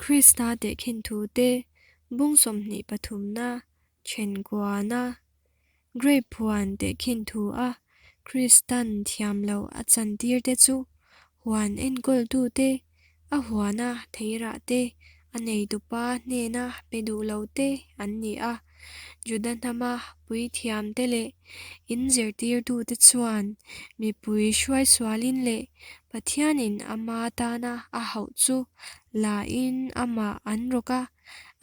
Krista tehkhin thute bung 20 pathumna then kuana Grape huan tehkhin thu a Kristan thiam loh a chantirte chu huan enkawltute, a huana theirahte a neitupa hnena pe duh lote an ni a. Juda hnama puithiamte leh in zirtirtute chuan mipui hruai sualin leh Pathianin ama tana a hauh chu la in amah an rawk a,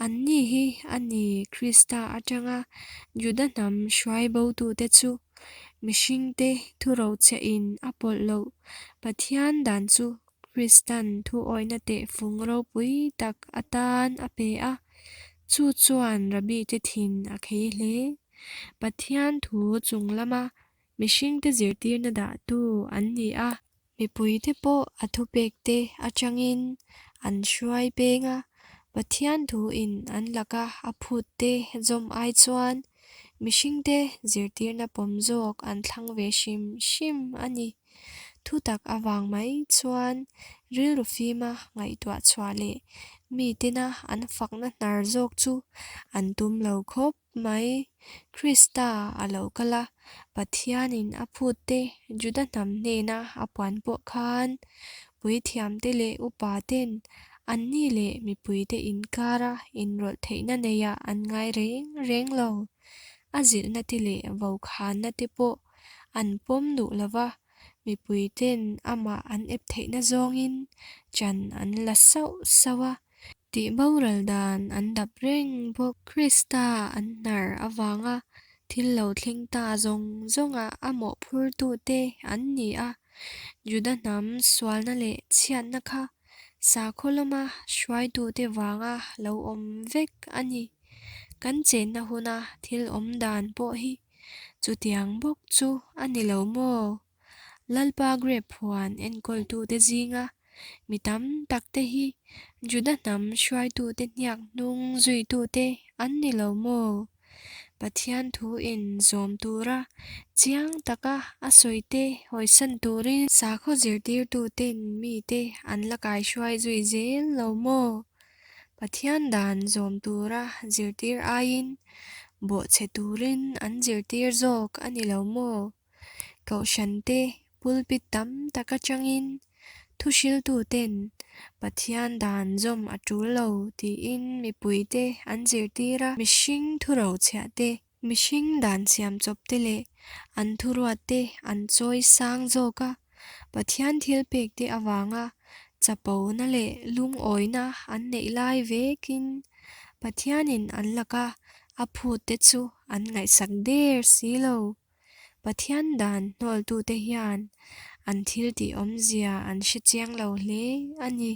anni hi a ni Krista atanga Juda hnam hruai botute chu. Mihringte thurochhiah in a pawlh loh Pathian dan chu Kristan thuawihna tehfung ropui tak atan a pe a, chu chuan Rabbi-te thin a khei hle. Pathian thu chung lama mihringte zirtirna dahtu an ni a. Mipuite pawh a thupekte atangin an hruai peng a, Pathian thuin an laka a phutte zawm ai chuan mihringte zirtirna pawm zawk an thlang ve hrim hrim a ni. Thutak avang mai chuan rilru fima ngaihtuah chhuah leh mitena an fakna hnar zawk chu an tum lo khawp mai. Krista a lo kal a, Pathianin a phutte Juda hnam hnena a puan pawh khan puithiamte leh upaten anni leh mipuite inkara inrawlh theihna neiah an ngai reng reng lo. A zilhna te leh vokhanna te pawh an pawm duh lo va, mipuiten amah an ep theihna zawngin chan an la sauh sauh a, tih boral dan an dap reng bawk. Krista an hnar avanga thil lo thleng ta zawng zawngah a mawhphurtute an ni a, Juda hnam sualna leh chhiatna kha sakhaw lama hruaitute vanga lo awm vek a ni. Kan chenna huna thil awm dan pawh hi Chutiang bawk chu a ni lo maw? Lalpa grape huan enkawltute zinga mi tam takte hi Juda hnam hruaitute hniak hnung zuitute an ni lo maw? Pathian thuin zawm tura chiang taka a sawite hawisan turin sakhaw zirtirtuten mite an la kaihruai zui zel lo maw? Pathian dan zawm tura zirtir aiin bawhchhe turin an zirtir zawk a ni lo maw? Kohhrante pulpit tam tak atangin thuhriltuten Pathian dan zawm a tul lo tiin mipuite an zirtir a, mihring thurochhiah te, mihring dan siam chawp te leh an thuruat te an chawi sang zawk a, Pathian thil pek te avanga chapona leh lungawina an neih lai vekin Pathianin an laka a phut te chu an ngaihsak der si lo. Pathian dan hnawltute hian an thil tih awmzia an hre chiang lo hle a ni.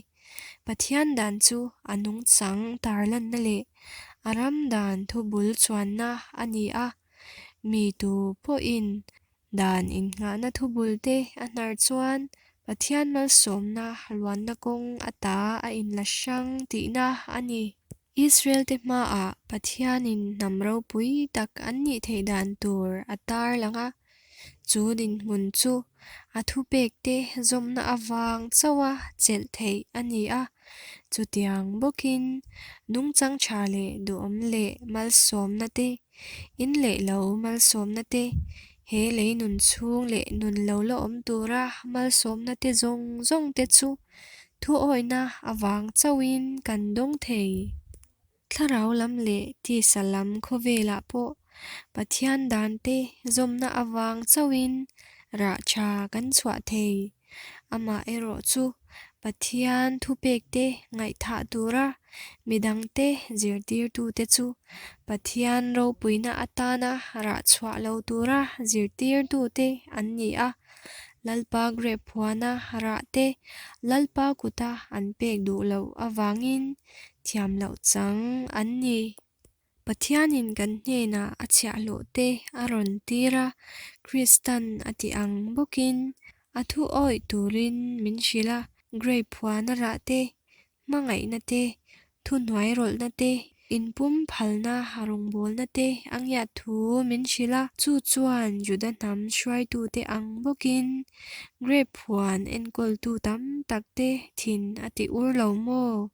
Pathian dan chu a nungchang tarlanna leh a ram dan thubul chuanna a ni a, mi tu pawhin Dan innghahna thubulte a hnar chuan Pathian malsawmna luanna kawng ata a inla hrang tihna a ni. Israelte hmaah Pathianin hnam ropui tak an nih theih dan tur a tar lang a, chu dinhmun chu a thupekte zawmna avang chauha chelh theih a ni a. Chutiang bawkin nungchang tha leh duhawm leh malsawmna te In leh lo malsawmna te, he lei nun chhung leh nun lo la awm tura malsawmna te zawng zawng te chu thuawihna avang chauhin kan dawng thei. Thlarau lam leh tisa lam khawvelah pawh Pathian dan te zawmna avang chauhin rah tha kan chhuah thei. Amaherawh chu Pathian thupekte ngaihthah tura midangte zirtirtute chu Pathian ropuina atana rah chhuah lo tura zirtirtute an ni a. Lalpa grape huana rahte Lalpa kuta an pek duh loh avangin thiam loh chang an ni. Pathianin kan hnenah a chhiahhlawhte a rawn tir a, Kristan a tih ang bawkin a thu awih turin min hrilh a, grape huana rah te, hmangaihna te, thuhnuairawlhna te, inpum phalna rawngbawlna te a ngiat thu min hrilh a, chu chuan Juda hnam hruaitute ang bawkin grape huan enkawltu tam takte thin a ti ur lo maw?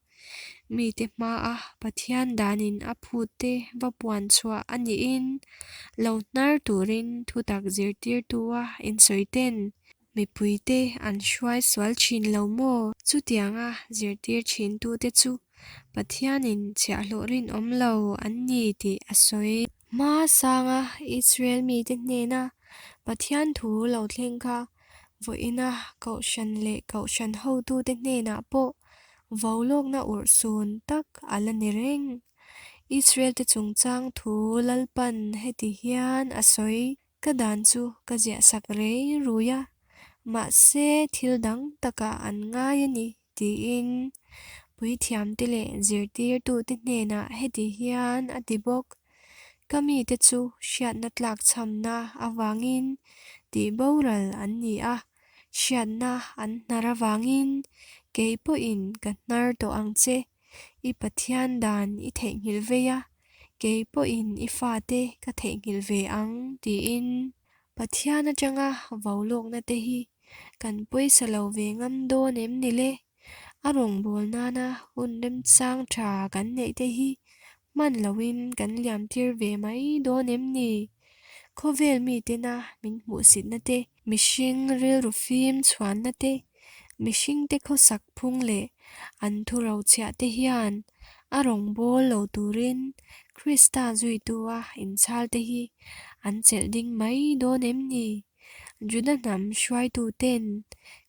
Mite hmaa Pathian danin a phutte va puan chhuah a nihin lo hnar turin thutak zirtirtua insawiten mipuite an hruai sual thin lo maw? Chutianga zirtir thintute chu Pathianin chhiahhlawh rinawm lo an ni tih a sawi. Hma sanga Israel mite hnena Pathian thu lo thleng kha vawiina kohhran leh kohhran hotute hnenah pawh vaulawkna urhsun tak a la ni reng. Israel-te chungchang thu Lalpan heti hian a sawi, Ka dan chu ka ziahsak rei rui a, mahse thil dang takah an ngai a ni, tiin puithiamte leh zirtirtute hnenah heti hian a ti bawk, Ka mite chu hriatna tlakchhamna avangin tihboral an ni a, hriatna an hnar avangin kei pawhin ka hnar tawh ang che. I Pathian dan i theihnghilh vei a, kei pawhin i fate ka theihnghilh ve ang, tiin. Pathian atanga vaulawkna te hi kan pawisa lo ve ngam dawn em ni le? A rawngbâwl nâna hun remchâng ṭha kan neihte hi hman loin kan liamtîr ve mai dâwn em ni? Khawvêl mitena min hmuhsitna te, mihring rilru fîm chhuanna te, mihringte khawsak phung leh an thurochhiah te hian a rawngbâwl lo tûrin Krista zuitua inchhâlte hi an chelh ding mai dâwn em ni? Juda hnam hruaituten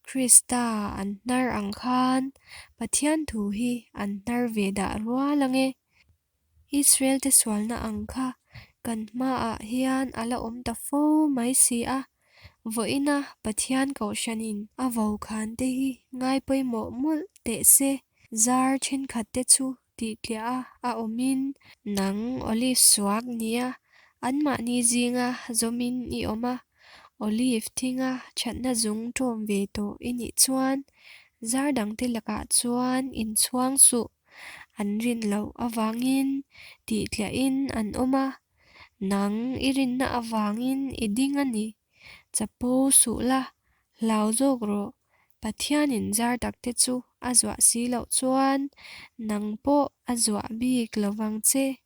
Krista an hnar ang khan Pathian thu hi an hnar ve dah rual ang e. Israel-te sualna ang kha kan hmaah hian a la awm ta fo mai si a. Vawiina Pathian Kohhranin a vokhante hi ngai pawimawh mawlh teh se. Zar thenkhatte chu tihtliah a a awmin nang olive suak nia anmahni zinga zawmin i awm a, olive thinga thatna zung tawm ve tawh i nih chuan zar dangte lakah chuan inchhuang suh. An rin loh avangin tihtliahin an awm a, nang i rinna avangin i ding a ni. Chapo suh la, hlau zawk rawh. Pathianin zar takte chu a zuah si loh chuan nang pawh a zuah bik lovang che.